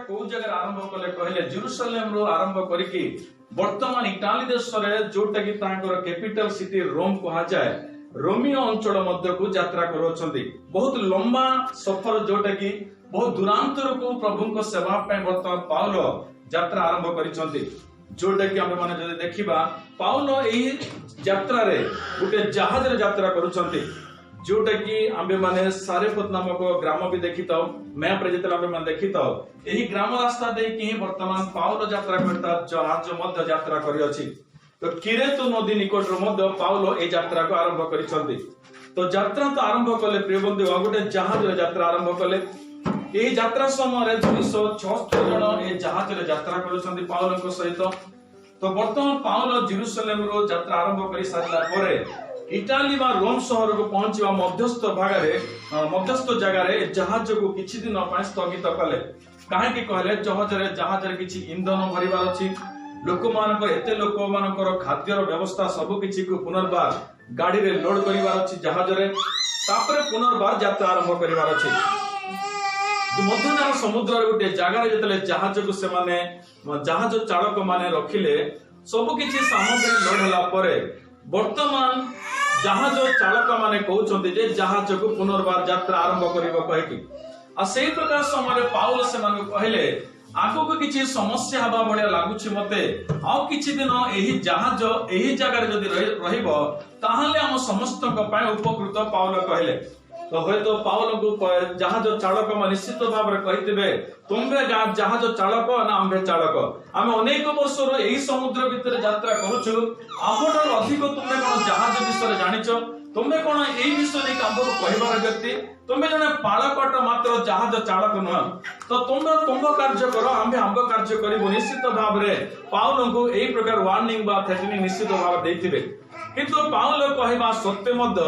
କୋଉ ଜାଗାରେ ଆରମ୍ଭ କଲେ କହିଲେ, ଜେରୁସାଲେମରୁ ଆରମ୍ଭ କରିକି ବର୍ତ୍ତମାନ ଇଟାଲୀ ଦେଶରେ, ଯୋଉଟା କି ତାଙ୍କର କ୍ୟାପିଟାଲ ସିଟି ରୋମ କୁହାଯାଏ, ରୋମିଓ ଅଞ୍ଚଳ ମଧ୍ୟକୁ ଯାତ୍ରା କରୁଅଛନ୍ତି। ବହୁତ ଲମ୍ବା ସଫର, ଯୋଉଟା କି ବହୁତ ଦୂରାନ୍ତରକୁ ପ୍ରଭୁଙ୍କ ସେବା ପାଇଁ ବର୍ତ୍ତମାନ ପାଉଲ ଯାତ୍ରା ଆରମ୍ଭ କରିଛନ୍ତି। ଯୋଉଟା କି ଆମେ ମାନେ ଯଦି ଦେଖିବା, ପାଉଲ ଏହି ଯାତ୍ରାରେ ଗୋଟେ ଜାହାଜରେ ଯାତ୍ରା କରୁଛନ୍ତି, ଯୋଉଟା କି ଆମ୍ଭେ ମାନେ ସାରେଫତ ନାମକ ଗ୍ରାମ ବି ଦେଖିଥାଉ। ମ୍ୟାପରେ ଯେତେବେଳେ ଆମେ ମାନେ ଦେଖିଥାଉ, ଏହି ଗ୍ରାମ ରାସ୍ତା ଦେଇକି ହିଁ ବର୍ତ୍ତମାନ ପାଉଲ ଯାତ୍ରା କରିତା ଜାହାଜ ମଧ୍ୟ ଯାତ୍ରା କରିଅଛି। ତ କିରେତୁ ନଦୀ ନିକଟରୁ ମଧ୍ୟ ପାଉଲ ଏଇ ଯାତ୍ରାକୁ ଆରମ୍ଭ କରିଛନ୍ତି। ତ ଯାତ୍ରା ତ ଆରମ୍ଭ କଲେ ପ୍ରିୟ ବନ୍ଧୁ, ଗୋଟେ ଜାହାଜରେ ଯାତ୍ରା ଆରମ୍ଭ କଲେ। ଏହି ଯାତ୍ରା ସମୟରେ 276 ଜଣ ଏ ଜାହାଜରେ ଯାତ୍ରା କରୁଛନ୍ତି ପାଉଲଙ୍କ ସହିତ। ତ ବର୍ତ୍ତମାନ ପାଉଲ ଜିରୁସାଲେମରୁ ଯାତ୍ରା ଆରମ୍ଭ କରି ସାରିଲା ପରେ ଇଟାଲୀ ବା ରୋମ ସହରକୁ ପହଞ୍ଚିବା ମଧ୍ୟସ୍ଥ ଭାଗରେ, ମଧ୍ୟସ୍ଥ ଜାଗାରେ ଏ ଜାହାଜକୁ କିଛି ଦିନ ପାଇଁ ସ୍ଥଗିତ କଲେ। କାହିଁକି କହିଲେ, ଜାହାଜରେ କିଛି ଇନ୍ଧନ ଭରିବାର ଅଛି, ଲୋକମାନଙ୍କର, ଏତେ ଲୋକମାନଙ୍କର ଖାଦ୍ୟର ବ୍ୟବସ୍ଥା, ସବୁ କିଛିକୁ ପୁନର୍ବାର ଗାଡିରେ ଲୋଡ କରିବାର ଅଛି ଜାହାଜରେ, ତାପରେ ପୁନର୍ବାର ଯାତ୍ରା ଆରମ୍ଭ କରିବାର ଅଛି। ମଧ୍ୟଧାରା ସମୁଦ୍ରରେ ଗୋଟେ ଜାଗାରେ ଯେତେବେଳେ ଜାହାଜକୁ ସେମାନେ, ଜାହାଜ ଚାଳକ ମାନେ ରଖିଲେ, ସବୁ କିଛି ସାମଗ୍ରୀ ଲୋଡ ହେଲା ପରେ ବର୍ତ୍ତମାନ ଜାହାଜ ଚାଳକ ମାନେ କହୁଛନ୍ତି ଯେ ଜାହାଜକୁ ପୁନର୍ବାର ଯାତ୍ରା ଆରମ୍ଭ କରିବ କହିକି। ଆଉ ସେଇ ପ୍ରକାର ସମୟରେ ପାଉଲ ସେମାନଙ୍କୁ କହିଲେ, ଆଗକୁ କିଛି ସମସ୍ୟା ହେବା ଭଳିଆ ଲାଗୁଛି ମତେ। ଆଉ କିଛି ଦିନ ଏହି ଜାହାଜ ଏହି ଜାଗାରେ ଯଦି ରହିବ, ତାହେଲେ ଆମ ସମସ୍ତଙ୍କ ପାଇଁ ଉପକୃତ, ପାଉଲ କହିଲେ। ତ ହୁଏତ ପାଉଲଙ୍କୁ ଜାହାଜ ଚାଳକ ମାନେ ନିଶ୍ଚିତ ଭାବରେ କହିଥିବେ, ତୁମ୍ଭେ ଜାହାଜ ଚାଳକ ନା ଆମ୍ଭେ ଚାଳକ? ଆମେ ଅନେକ ବର୍ଷରୁ ଏହି ସମୁଦ୍ର ଭିତରେ ଯାତ୍ରା କରୁଛୁ। ଆମ୍ଭଠାରୁ ଅଧିକ ତୁମେ କଣ ଜାହାଜ ବିଷୟରେ ଜାଣିଛ? ତୁମେ କଣ ଏଇ ବିଷୟ ନେଇକି ଆମ୍ଭକୁ କହିବାର ବ୍ୟକ୍ତି? ତୁମେ ଜଣେ ପାଳକଟ ମାତ୍ର, ଜାହାଜ ଚାଳକ ନୁହଁ। ତ ତୁମେ ତୁମ୍ଭ କାର୍ଯ୍ୟ କର, ଆମ୍ଭେ ଆମ୍ଭ କାର୍ଯ୍ୟ କରିବୁ। ନିଶ୍ଚିତ ଭାବରେ ପାଉଲଙ୍କୁ ଏଇ ପ୍ରକାର ୱାର୍ଣ୍ଣିଂ ବା ଥ୍ରେଟନିଂ ନିଶ୍ଚିତ ଭାବରେ ଦେଇଥିବେ। କିନ୍ତୁ ପାଉଲ କହିବା ସତ୍ତ୍ୱେ ମଧ୍ୟ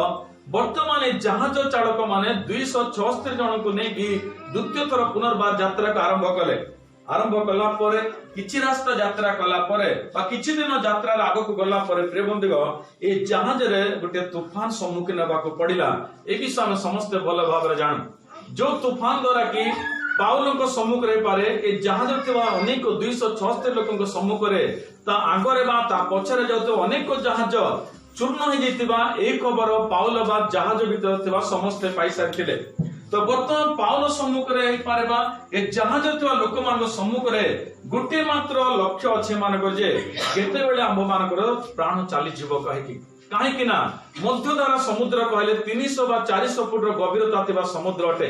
ବର୍ତ୍ତମାନ ଏ ଜାହାଜ ଚାଳକ ମାନେ 276 ଜଣଙ୍କୁ ନେଇକି ଦ୍ୱିତୀୟ ଥର ପୁନର୍ବାର ଯାତ୍ରାକୁ ଆରମ୍ଭ କଲେ। ଆରମ୍ଭ କଲା ପରେ, କିଛି ରାସ୍ତା ଯାତ୍ରା କଲା ପରେ ବା କିଛି ଦିନ ଯାତ୍ରାର ଆଗକୁ ଗଲା ପରେ, ପ୍ରିୟ ବନ୍ଧୁଗଣ, ଏ ଜାହାଜରେ ଗୋଟେ ତୁଫାନ ସମ୍ମୁଖୀନ ହେବାକୁ ପଡିଲା। ଏ ବିଷୟ ଆମେ ସମସ୍ତେ ଭଲ ଭାବରେ ଜାଣୁ। ଯୋଉ ତୁଫାନ ଦ୍ଵାରା କି ପାଉଲଙ୍କ ସମ୍ମୁଖରେ ହେଇପାରେ, ଏ ଜାହାଜ ଥିବା ଅନେକ 276 ଲୋକଙ୍କ ସମ୍ମୁଖରେ, ତା ଆଗରେ ବା ତା ପଛରେ ଯାଉଥିବା ଅନେକ ଜାହାଜ ଚୂର୍ଣ୍ଣ ହେଇଯାଇଥିବା ଏଇ ଖବର ପାଉଲ ବା ଜାହାଜ ଭିତରେ ଥିବା ସମସ୍ତେ ପାଇସାରିଥିଲେ। ତ ବର୍ତ୍ତମାନ ପାଉଲ ସମ୍ମୁଖରେ ହେଇପାରେ ବା ଏ ଜାହାଜ ଥିବା ଲୋକମାନଙ୍କ ସମ୍ମୁଖରେ ଗୋଟିଏ ମାତ୍ର ଲକ୍ଷ୍ୟ ଅଛି ଏମାନଙ୍କର ଯେ କେତେବେଳେ ଆମ୍ଭ ମାନଙ୍କର ପ୍ରାଣ ଚାଲିଯିବ କହିକି। କାହିଁକି ନା ମଧ୍ୟଧାରା ସମୁଦ୍ର କହିଲେ 300 ବା 400 ଫୁଟର ଗଭୀରତା ଥିବା ସମୁଦ୍ର ଅଟେ।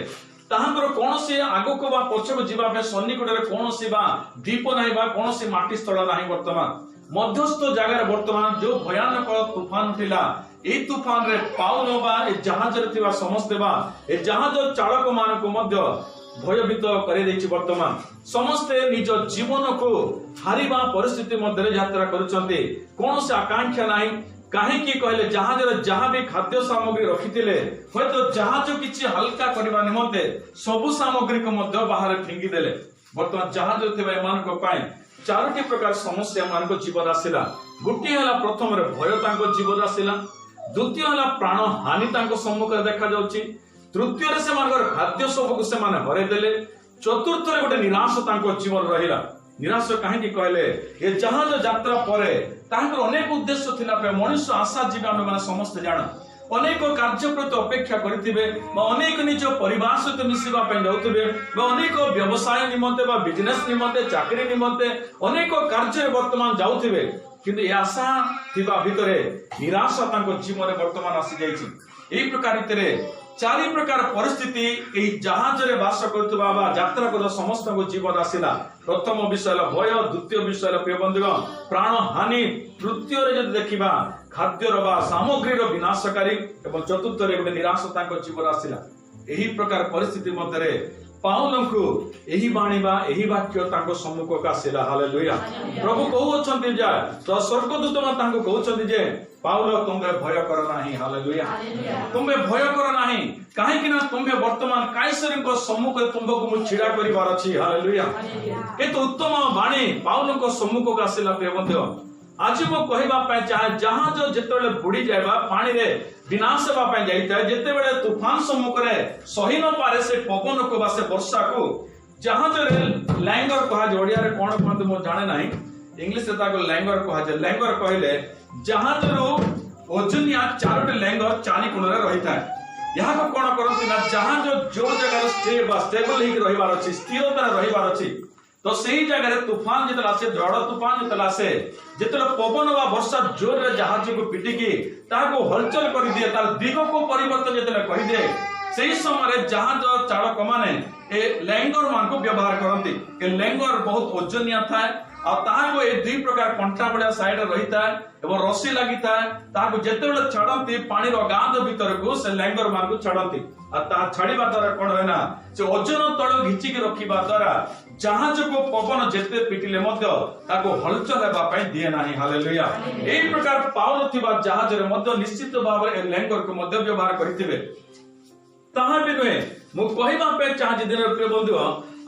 ତାହାଙ୍କର କୌଣସି ଆଗକୁ ବା ପଛକୁ ଯିବା ପାଇଁ ସନ୍ନିକଟରେ କୌଣସି ବା ଦ୍ୱୀପ ନାହିଁ ବା କୌଣସି ମାଟି ସ୍ଥଳ ନାହିଁ। ବର୍ତ୍ତମାନ ମଧ୍ୟସ୍ଥ ଜାଗାରେ ବର୍ତ୍ତମାନ ଯୋଉ ଭୟାନକ ତୁଫାନ ଥିଲା, ଏଇ ତୁଫାନରେ ପାଉଲ ବା ଏ ଜାହାଜରେ ଥିବା ସମସ୍ତେ ବା ଏ ଜାହାଜ ଚାଳକ ମାନଙ୍କୁ ମଧ୍ୟ ଭୟଭୀତ କରିଦେଇଛି। ବର୍ତ୍ତମାନ ସମସ୍ତେ ନିଜ ଜୀବନକୁ ହାରିବା ପରିସ୍ଥିତି ମଧ୍ୟରେ ଯାତ୍ରା କରୁଛନ୍ତି। କୌଣସି ଆକାଂକ୍ଷା ନାହିଁ। କାହିଁକି କହିଲେ, ଜାହାଜରେ ଯାହା ବି ଖାଦ୍ୟ ସାମଗ୍ରୀ ରଖିଥିଲେ, ହୁଏତ ଜାହାଜ କିଛି ହାଲକା କରିବା ନିମନ୍ତେ ସବୁ ସାମଗ୍ରୀକୁ ମଧ୍ୟ ବାହାରେ ଫିଙ୍ଗିଦେଲେ। ବର୍ତ୍ତମାନ ଜାହାଜରେ ଥିବା ଏମାନଙ୍କ ପାଇଁ ଚାରୋଟି ପ୍ରକାର ସମସ୍ୟା ଏମାନଙ୍କ ଜୀବନ ଆସିଲା। ଗୋଟିଏ ହେଲା, ପ୍ରଥମରେ ଭୟ ତାଙ୍କ ଜୀବନ ଆସିଲା। ଦ୍ୱିତୀୟ ହେଲା, ପ୍ରାଣ ହାନି ତାଙ୍କ ସମ୍ମୁଖରେ ଦେଖାଯାଉଛି। ତୃତୀୟରେ, ସେମାନଙ୍କର ଖାଦ୍ୟ ସବୁକୁ ସେମାନେ ହରାଇଦେଲେ। ଚତୁର୍ଥରେ, ଗୋଟେ ନିରାଶ ତାଙ୍କ ଜୀବନ ରହିଲା। ନିରାଶ କାହିଁକି କହିଲେ, ଏ ଜାହାଜ ଯାତ୍ରା ପରେ ତାଙ୍କର ଅନେକ ଉଦ୍ଦେଶ୍ୟ ଥିଲା। ପ୍ରାୟ ମଣିଷ ଆଶା ଯିବେ, ଆମେ ମାନେ ସମସ୍ତେ ଜାଣୁ, ଅନେକ କାର୍ଯ୍ୟ ପ୍ରତି ଅପେକ୍ଷା କରିଥିବେ ବା ଅନେକ ନିଜ ପରିବାର ସହିତ ମିଶିବା ପାଇଁ ଯାଉଥିବେ ବା ଅନେକ ବ୍ୟବସାୟ ନିମନ୍ତେ ବା ବିଜନେସ ନିମନ୍ତେ, ଚାକିରି ନିମନ୍ତେ ଅନେକ କାର୍ଯ୍ୟରେ ବର୍ତ୍ତମାନ ଯାଉଥିବେ। କିନ୍ତୁ ଏ ଆଶା ଥିବା ଭିତରେ ନିରାଶା ତାଙ୍କ ଜୀବନରେ ବର୍ତ୍ତମାନ ଆସିଯାଇଛି। ଏଇ ପ୍ରକାର ରୀତିରେ ଚାରି ପ୍ରକାର ପରିସ୍ଥିତି ଏହି ଜାହାଜରେ ବାସ କରୁଥିବା ବା ଯାତ୍ରା କରୁଥିବା ସମସ୍ତଙ୍କ ଜୀବନ ଆସିଲା। ପ୍ରଥମ ବିଷୟ ହେଲା ଭୟ। ଦ୍ୱିତୀୟ ବିଷୟ ହେଲା, ପ୍ରିୟ ବନ୍ଧୁଗଣ, ପ୍ରାଣ ହାନି। ତୃତୀୟରେ ଯଦି ଦେଖିବା, ଖାଦ୍ୟର ବା ସାମଗ୍ରୀର ବିନାଶକାରୀ ଏବଂ ଚତୁର୍ଥରେ ଗୋଟେ ନିରାଶ ତାଙ୍କ ଜୀବନ ଆସିଲା। ଏହି ପ୍ରକାର ପରିସ୍ଥିତି ମଧ୍ୟରେ ପାଉଲଙ୍କୁ ଏହି ବାଣୀ ବା ଏହି ବାକ୍ୟ ତାଙ୍କ ସମ୍ମୁଖକୁ ଆସିଲା। ହାଲେଲୁୟା! ପ୍ରଭୁ କହୁଅଛନ୍ତି ଯେ, ତ ସ୍ୱର୍ଗଦୂତ ମାନେ ତାଙ୍କୁ କହୁଛନ୍ତି ଯେ, ପାଉଲ, ତୁମ୍ଭେ ଭୟ କର ନାହିଁ। ହାଲେଲୁୟା! ତୁମ୍ଭେ ଭୟ କର ନାହିଁ। କାହିଁକି ନା ତୁମ୍ଭେ ବର୍ତ୍ତମାନ କାଇସରଙ୍କ ସମ୍ମୁଖରେ ତୁମ୍ଭକୁ ମୁଁ ଛିଡା କରିବାର ଅଛି। ହାଲେଲୁୟା! କେତେ ଉତ୍ତମ ବାଣୀ ପାଉଲଙ୍କ ସମ୍ମୁଖକୁ ଆସିଲା। ପ୍ରିୟ ବନ୍ଧୁ, ଆଜି ମୁଁ କହିବା ପାଇଁ ଚାହେଁ, ଜାହାଜ ଯେତେବେଳେ ବୁଡିଯାଏ ବା ପାଣିରେ ବିନାଶ ହେବା ପାଇଁ ଯାଇଥାଏ, ଯେତେବେଳେ ତୁଫାନ ସମ୍ମୁଖରେ ସହି ନ ପାରେ ସେ ପବନକୁ ବା ସେ ବର୍ଷାକୁ, ଜାହାଜରେ ଲ୍ୟାଙ୍ଗର କୁହାଯାଏ। ଓଡ଼ିଆରେ କଣ କୁହନ୍ତି ମୁଁ ଜାଣେ ନାହିଁ, ଇଂଲିଶରେ ତାକୁ ଲ୍ୟାଙ୍ଗର କୁହାଯାଏ। ଲ୍ୟାଙ୍ଗର କହିଲେ ଜାହାଜରୁ ଓଜନିଆ ଚାରୋଟି ଲ୍ୟାଙ୍ଗର ଚାରି କୋଣରେ ରହିଥାଏ। ଏହାକୁ କଣ କରନ୍ତି ନା, ଜାହାଜ ଯୋଉ ଜାଗାରେ ଷ୍ଟେ ବା ଷ୍ଟେବଲ ହେଇକି ରହିବାର ଅଛି, ସ୍ଥିରତାରେ ରହିବାର ଅଛି, ତ ସେଇ ଜାଗାରେ ତୁଫାନ ଯେତେବେଳେ ଆସେ, ଝଡ ତୁଫାନ ଯେତେବେଳେ ଆସେ, ଯେତେବେଳେ ପବନ ବା ବର୍ଷା ଜୋରରେ ଜାହାଜକୁ ପିଟିକି ତାହାକୁ ହଲଚଲ କରିଦିଏ, ତାର ଦିଗକୁ ପରିବର୍ତ୍ତନ ଯେତେବେଳେ କରିଦିଏ, ସେଇ ସମୟରେ ଜାହାଜ ଚାଳକ ମାନେ ଏ ଲେଙ୍ଗର ମାନଙ୍କୁ ବ୍ୟବହାର କରନ୍ତି। ଏ ଲେଙ୍ଗର ବହୁତ ଓଜନିଆ ଥାଏ ଆଉ ତାହାକୁ ଏ ଦୁଇ ପ୍ରକାର କଣ୍ଟା ଭଳିଆ ସାଇଡରେ ରହିଥାଏ ଏବଂ ରସି ଲାଗିଥାଏ। ତାହାକୁ ଯେତେବେଳେ ଛାଡନ୍ତି, ପାଣିର ଅଗାଧ ଭିତରକୁ ସେ ଲେଙ୍ଗର ମାନଙ୍କୁ ଛାଡନ୍ତି। ଆଉ ତାହା ଛାଡିବା ଦ୍ୱାରା କଣ ହୁଏ ନା, ସେ ଓଜନ ତଳକୁ ଘିଚିକି ରଖିବା ଦ୍ୱାରା ଜାହାଜକୁ ପବନ ଯେତେ ପିଟିଲେ ମଧ୍ୟ ତାକୁ ହଲଚଲ ହେବା ପାଇଁ ଦିଏ ନାହିଁ। ହାଲେଲୁୟା। ଏଇ ପ୍ରକାର ପାଉଲ ଥିବା ଜାହାଜରେ ମଧ୍ୟ ନିଶ୍ଚିତ ଭାବରେ ଏ ଲେଙ୍ଗରକୁ ମଧ୍ୟ ବ୍ୟବହାର କରିଥିବେ। ତାହା ବି ନୁହେଁ, ମୁଁ କହିବା ପାଇଁ ଚାହୁଁଛି ଦିନର ପ୍ରିୟ ବନ୍ଧୁ,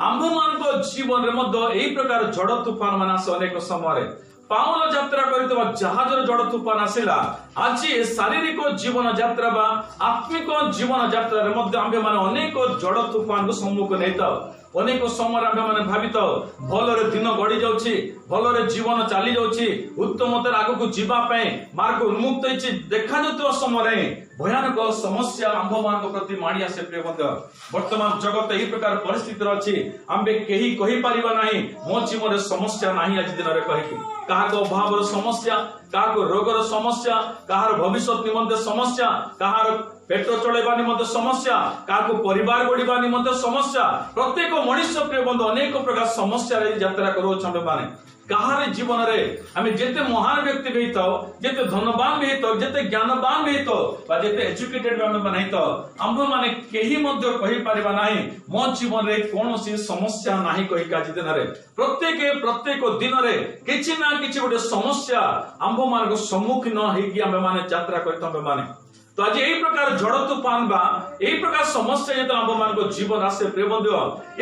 ଆମ୍ଭମାନଙ୍କ ଜୀବନରେ ମଧ୍ୟ ଏଇ ପ୍ରକାର ଝଡ ତୁଫାନ ମାନେ ଆସେ ଅନେକ ସମୟରେ। ପାଉଲ ଯାତ୍ରା କରିଥିବା ଜାହାଜର ଝଡ ତୁଫାନ ଆସିଲା। ଆଜି ଏ ଶାରୀରିକ ଜୀବନ ଯାତ୍ରା ବା ଆତ୍ମିକ ଜୀବନ ଯାତ୍ରାରେ ମଧ୍ୟ ଆମ୍ଭେମାନେ ଅନେକ ଝଡ ତୁଫାନକୁ ସମ୍ମୁଖୀନ ହେଇଥାଉ। ଅନେକ ସମୟରେ ଆମ୍ଭେମାନେ ଭାବିଥାଉ, ଭଲରେ ଦିନ ଗଡି ଯାଉଛି, ଭଲରେ ଜୀବନ ଚାଲି ଯାଉଛି, ଉତ୍ତମତାରେ ଆଗକୁ ଯିବା ପାଇଁ ମାର୍ଗ ଉନ୍ମୁକ୍ତ ହେଇଛି ଦେଖାଯାଉଥିବା ସମୟରେ ହିଁ ଭୟାନକ ସମସ୍ୟା ଆମ୍ଭମାନଙ୍କ ପ୍ରତି ମାଡ଼ି ଆସେ। ପ୍ରିୟ ବନ୍ଧୁ, ବର୍ତ୍ତମାନ ଜଗତ ଏହି ପ୍ରକାର ପରିସ୍ଥିତିରେ ଅଛି, ଆମ୍ଭେ କେହି କହିପାରିବା ନାହିଁ ମୋ ଜୀବନରେ ସମସ୍ୟା ନାହିଁ ଆଜି ଦିନରେ କହିକି। କାହାକୁ ଅଭାବର ସମସ୍ୟା, କାହାକୁ ରୋଗର ସମସ୍ୟା, କାହାର ଭବିଷ୍ୟତ ନିମନ୍ତେ ସମସ୍ୟା, କାହାର ପେଟ ଚଳେଇବା ନିମନ୍ତେ ସମସ୍ୟା, କାହାକୁ ପରିବାର ଗଢିବା ନିମନ୍ତେ ସମସ୍ୟା। ପ୍ରତ୍ୟେକ ମଣିଷ, ପ୍ରିୟ ବନ୍ଧୁ, ଅନେକ ପ୍ରକାର ସମସ୍ୟାରେ ଯାତ୍ରା କରୁଅଛନ୍ତି। ମାନେ କାହାରି ଜୀବନରେ ଆମେ ଯେତେ ମହାନ ବ୍ୟକ୍ତି ବି ହେଇଥାଉ, ଯେତେ ଧନବାନ ବି ହେଇଥାଉ, ଯେତେ ଜ୍ଞାନବାନ ବି ହେଇଥାଉ ବା ଯେତେ ଏଜୁକେଟେଡ ବି ଆମେ ମାନେ ହେଇଥାଉ, ଆମ୍ଭମାନେ କେହି ମଧ୍ୟ କହିପାରିବା ନାହିଁ ମୋ ଜୀବନରେ କୌଣସି ସମସ୍ୟା ନାହିଁ କହିକି। ଆଜି ଦିନରେ ପ୍ରତ୍ୟେକ ପ୍ରତ୍ୟେକ ଦିନରେ କିଛି ନା କିଛି ଗୋଟେ ସମସ୍ୟା ଆମ୍ଭମାନଙ୍କ ସମ୍ମୁଖୀନ ହେଇକି ଆମ୍ଭେମାନେ ଯାତ୍ରା କରିଥାଉ। ଆମ୍ଭେମାନେ ତ ଆଜି ଏଇ ପ୍ରକାର ଝଡ ତୁଫାନ ବା ଏଇ ପ୍ରକାର ସମସ୍ୟା ଯେତେବେଳେ ଆମ୍ଭମାନଙ୍କ ଜୀବନ ଆସେ, ପ୍ରିୟ ବନ୍ଧୁ,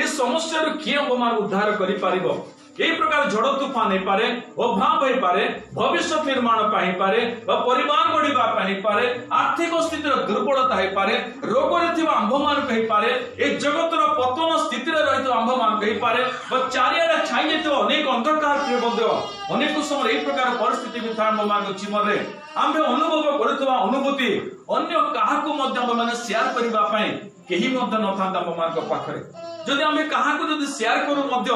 ଏ ସମସ୍ୟାରୁ କିଏ ଆମ୍ଭମାନଙ୍କୁ ଉଦ୍ଧାର କରିପାରିବ? ଏଇ ପ୍ରକାର ଝଡ ତୁଫାନ ହେଇପାରେ, ଅଭାବ ହେଇପାରେ, ଭବିଷ୍ୟତ ନିର୍ମାଣ ପାଇଁ ହେଇପାରେ ବା ପରିବାର ଗଢିବା ପାଇଁ ହେଇପାରେ, ଆର୍ଥିକ ସ୍ଥିତିର ଦୁର୍ବଳତା ହେଇପାରେ, ରୋଗରେ ଥିବା ଆମ୍ଭମାନଙ୍କୁ ହେଇପାରେ, ଏ ଜଗତର ପତନ ସ୍ଥିତିରେ ରହିଥିବା ଆମ୍ଭମାନଙ୍କୁ ହେଇପାରେ ବା ଚାରିଆଡେ ଛାଇ ଯାଇଥିବା ଅନେକ ଅନ୍ଧକାର। ପ୍ରିୟ ବନ୍ଧୁ, ଅନେକ ସମୟରେ ଏଇ ପ୍ରକାର ପରିସ୍ଥିତି ବି ଥାଏ ଆମ୍ଭମାନଙ୍କ ଜୀବନରେ। ଆମ୍ଭେ ଅନୁଭବ କରୁଥିବା ଅନୁଭୂତି ଅନ୍ୟ କାହାକୁ ମଧ୍ୟ ଆମ୍ଭେମାନେ ସେୟାର କରିବା ପାଇଁ କେହି ମଧ୍ୟ ନଥାନ୍ତି ଆମ୍ଭମାନଙ୍କ ପାଖରେ। ଯଦି ଆମେ କାହାକୁ ଯଦି ସେୟାର କରୁ ମଧ୍ୟ,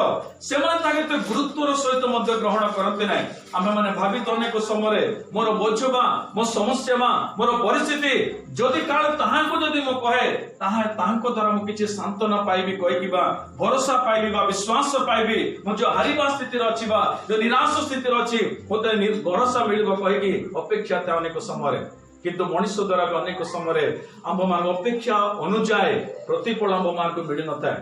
ସେମାନେ ତାକୁ ଏତେ ଗୁରୁତ୍ୱର ସହିତ ମଧ୍ୟ ଗ୍ରହଣ କରନ୍ତି ନାହିଁ। ଆମେମାନେ ଭାବି ତ ଅନେକ ସମୟରେ ମୋର ବୋଝ ବା ମୋ ସମସ୍ୟା ବା ମୋର ପରିସ୍ଥିତି ଯଦି କାଳେ ତାହାଙ୍କୁ ଯଦି ମୁଁ କହେ, ତାହା ତାହାଙ୍କ ଦ୍ୱାରା ମୁଁ କିଛି ସାନ୍ତ୍ୱନା ପାଇବି କହିକି ବା ଭରସା ପାଇବି ବା ବିଶ୍ୱାସ ପାଇବି, ମୁଁ ଯୋଉ ହାରିବା ସ୍ଥିତିରେ ଅଛି ବା ଯୋଉ ନିରାଶ ସ୍ଥିତିରେ ଅଛି, ମତେ ଭରସା ମିଳିବ କହିକି ଅପେକ୍ଷା ଥାଏ ଅନେକ ସମୟରେ। କିନ୍ତୁ ମଣିଷ ଦ୍ୱାରା ବି ଅନେକ ସମୟରେ ଆମ୍ଭମାନଙ୍କ ଅପେକ୍ଷା ଅନୁଯାୟୀ ପ୍ରତିଫଳ ଆମ୍ଭମାନଙ୍କୁ ମିଳିନଥାଏ।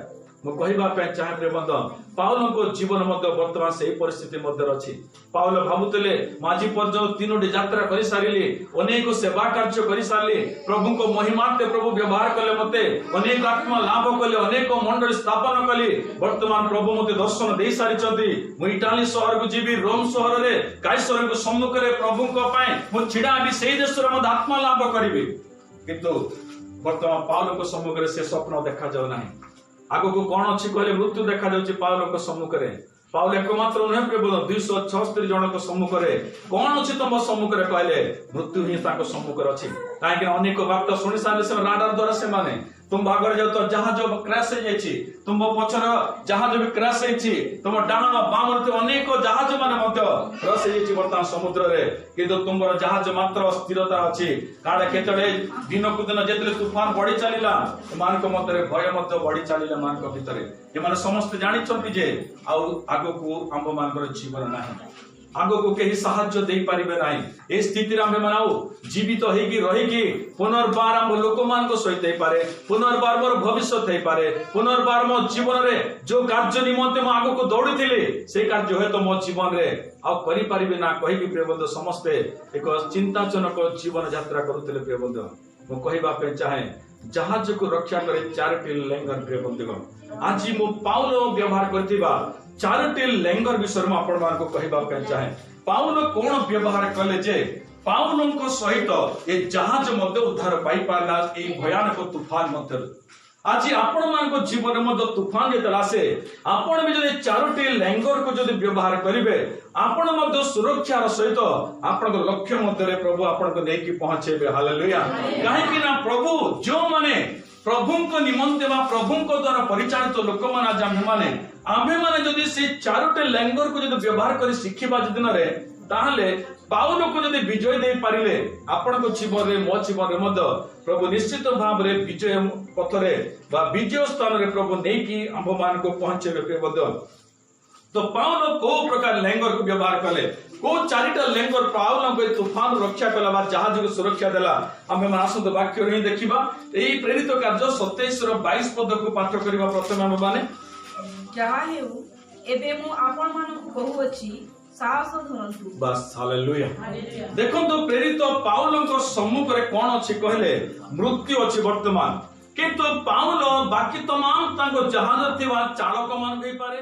ମୁଁ କହିବା ପାଇଁ ଚାହେଁ, ପ୍ରିୟ ବନ୍ଧୁ, ପାଉଲଙ୍କ ଜୀବନ ମଧ୍ୟ ବର୍ତ୍ତମାନ ସେଇ ପରିସ୍ଥିତି ମଧ୍ୟରେ ଅଛି। ପାଉଲ ଭାବୁଥିଲେ, ମୁଁ ଆଜି ପର୍ଯ୍ୟନ୍ତ ତିନୋଟି ଯାତ୍ରା କରିସାରିଲି, ଅନେକ ସେବା କାର୍ଯ୍ୟ କରିସାରିଲି, ପ୍ରଭୁଙ୍କ ମହିମାର୍ଥେ ପ୍ରଭୁ ବ୍ୟବହାର କଲେ ମତେ, ଅନେକ ଆତ୍ମା ଲାଭ କଲି, ଅନେକ ମଣ୍ଡଳୀ ସ୍ଥାପନ କଲି। ବର୍ତ୍ତମାନ ପ୍ରଭୁ ମତେ ଦର୍ଶନ ଦେଇ ସାରିଛନ୍ତି, ମୁଁ ଇଟାଲୀ ସହରକୁ ଯିବି, ରୋମ ସହରରେ କାଇସରଙ୍କ ସମ୍ମୁଖରେ ପ୍ରଭୁଙ୍କ ପାଇଁ ମୁଁ ଛିଡା ହେବି, ସେଇ ଦେଶରେ ମଧ୍ୟ ଆତ୍ମା ଲାଭ କରିବି। କିନ୍ତୁ ବର୍ତ୍ତମାନ ପାଉଲଙ୍କ ସମ୍ମୁଖରେ ସେ ସ୍ୱପ୍ନ ଦେଖାଯାଉ ନାହିଁ। ଆଗକୁ କଣ ଅଛି କହିଲେ ମୃତ୍ୟୁ ଦେଖାଯାଉଛି ପାଉଲଙ୍କ ସମ୍ମୁଖରେ। ପାଉଲ ଏକମାତ୍ର ନୁହେଁ ପ୍ରିୟ, 276 ଜଣଙ୍କ ସମ୍ମୁଖରେ କଣ ଅଛି ତମ ସମ୍ମୁଖରେ କହିଲେ ମୃତ୍ୟୁ ହିଁ ତାଙ୍କ ସମ୍ମୁଖରେ ଅଛି। କାହିଁକି ନା ଅନେକ ବାର୍ତ୍ତା ଶୁଣି ସାରିଲେ ସେମାନେ ରାଡାର ଦ୍ୱାରା। ସେମାନେ ତୁମ ଆଗରେ ଯାଉଥିବା ଜାହାଜ କ୍ରାଶ ହେଇଯାଇଛି, ତୁମ ପଛର ଜାହାଜ ବି କ୍ରାଶ ହେଇଛି, ତୁମ ଡାହାଣ ବାମରେ ଥିବା ଅନେକ ଜାହାଜ ମାନେ ମଧ୍ୟ କ୍ରସ ହେଇଯାଇଛି ବର୍ତ୍ତମାନ ସମୁଦ୍ରରେ, କିନ୍ତୁ ତୁମର ଜାହାଜ ମାତ୍ର ସ୍ଥିରତା ଅଛି। କାଳେ କେତେବେଳେ ଦିନକୁ ଦିନ ଯେତେବେଳେ ତୁଫାନ ବଢି ଚାଲିଲା, ଏମାନଙ୍କ ମଧ୍ୟରେ ଭୟ ମଧ୍ୟ ବଢି ଚାଲିଲା ଏମାନଙ୍କ ଭିତରେ। ଏମାନେ ସମସ୍ତେ ଜାଣିଛନ୍ତି ଯେ ଆଉ ଆଗକୁ ଆମ୍ଭମାନଙ୍କର ଜୀବନ ନାହିଁ, ଆଗକୁ କେହି ସାହାଯ୍ୟ ଦେଇପାରିବେ ନାହିଁ। ଏ ସ୍ଥିତିରେ ଆମ୍ଭେମାନେ ଆଉ ଜୀବିତ ହେଇକି ରହିକି ପୁନର୍ବାର ଆମ ଲୋକମାନଙ୍କ ସହିତ ହେଇପାରେ, ପୁନର୍ବାର ମୋର ଭବିଷ୍ୟତ ହେଇପାରେ, ପୁନର୍ବାର ମୋ ଜୀବନରେ ଯୋଉ କାର୍ଯ୍ୟ ନିମନ୍ତେ ମୁଁ ଆଗକୁ ଦୌଡ଼ିଥିଲି, ସେଇ କାର୍ଯ୍ୟ ହୁଏତ ମୋ ଜୀବନରେ ଆଉ କରିପାରିବି ନା କହିକି, ପ୍ରିୟ ବନ୍ଧୁ, ସମସ୍ତେ ଏକ ଚିନ୍ତାଜନକ ଜୀବନ ଯାତ୍ରା କରୁଥିଲେ। ପ୍ରିୟ ବନ୍ଧୁ, ମୁଁ କହିବା ପାଇଁ ଚାହେଁ, ଜାହାଜକୁ ରକ୍ଷା କରେ ଚାରୋଟି ଲେଙ୍ଗର। ପ୍ରିୟ ବନ୍ଧୁଗଣ, ଆଜି ମୁଁ ପାଉଲ ବ୍ୟବହାର କରିଥିବା ଚାରୋଟି ଲେଙ୍ଗର ବିଷୟରେ ମୁଁ ଆପଣମାନଙ୍କୁ କହିବା ପାଇଁ ଚାହେଁ। ପାଉଲ କଣ ବ୍ୟବହାର କଲେ ଯେ ପାଉଲଙ୍କ ସହିତ ଏ ଜାହାଜ ମଧ୍ୟ ଉଦ୍ଧାର ପାଇପାରିଲା ଏଇ ଭୟାନକ ତୁଫାନ ମଧ୍ୟରୁ? ଆଜି ଆପଣମାନଙ୍କ ଜୀବନରେ ମଧ୍ୟ ତୁଫାନ ଯେତେବେଳେ ଆସେ, ଆପଣ ବି ଯଦି ଚାରୋଟି ଲେଙ୍ଗରକୁ ଯଦି ବ୍ୟବହାର କରିବେ, ଆପଣ ମଧ୍ୟ ସୁରକ୍ଷାର ସହିତ ଆପଣଙ୍କ ଲକ୍ଷ୍ୟ ମଧ୍ୟରେ ପ୍ରଭୁ ଆପଣଙ୍କୁ ନେଇକି ପହଞ୍ଚେଇବେ। ହାଲେଲୁୟା। କାହିଁକି ନା ପ୍ରଭୁ ଯେଉଁମାନେ ପ୍ରଭୁଙ୍କ ନିମନ୍ତେ ବା ପ୍ରଭୁଙ୍କ ଦ୍ୱାରା ପରିଚାଳିତ ଲୋକମାନେ, ଆଜି ଆମ୍ଭେମାନେ ଯଦି ସେଇ ଚାରୋଟି ଲେଙ୍ଗରକୁ ଯଦି ବ୍ୟବହାର କରି ଶିଖିବା ଦିନରେ, ତାହେଲେ ପାଉଲକୁ ଯଦି ବିଜୟ ଦେଇପାରିଲେ, ଆପଣଙ୍କ ଜୀବନରେ, ମୋ ଜୀବନରେ ମଧ୍ୟ ପ୍ରଭୁ ନିଶ୍ଚିତ ଭାବରେ ବିଜୟ ପଥରେ ବା ବିଜୟ ସ୍ଥାନରେ ପ୍ରଭୁ ନେଇକି ଆମ୍ଭମାନଙ୍କୁ ପହଞ୍ଚେଇବେ ପ୍ରିୟ ମଧ୍ୟ। ତ ପାଉଲ କୋଉ ପ୍ରକାର ଲେଙ୍ଗରକୁ ବ୍ୟବହାର କଲେ? କୋଉ ଚାରିଟା ଲେଙ୍ଗର ପାଉଲଙ୍କୁ ଏ ତୁଫାନ ରକ୍ଷା କଲା ବା ଜାହାଜକୁ ସୁରକ୍ଷା ଦେଲା? ଆମେ ଆସନ୍ତୁ ବାକ୍ୟରେ ହିଁ ଦେଖିବା। ଏଇ ପ୍ରେରିତ କାର୍ଯ୍ୟ 27ର 22 ପଦକୁ ପାଠ କରିବା ପ୍ରଥମେ ଆମେମାନେ। ଯାହା ହେଉ, ଏବେ ମୁଁ ଆପଣମାନଙ୍କୁ କହୁଅଛି, ସାହସ ଧରନ୍ତୁ। ବାସ୍, ହାଲେଲୁୟା। ଦେଖନ୍ତୁ, ପ୍ରେରିତ ପାଉଲଙ୍କ ସମ୍ମୁଖରେ କଣ ଅଛି କହିଲେ ମୃତ୍ୟୁ ଅଛି ବର୍ତ୍ତମାନ। କିନ୍ତୁ ପାଉଲ ବାକି ତମାମ ତାଙ୍କ ଜାହାଜ ଥିବା ଚାଳକ ମାନଙ୍କୁ ହେଇପାରେ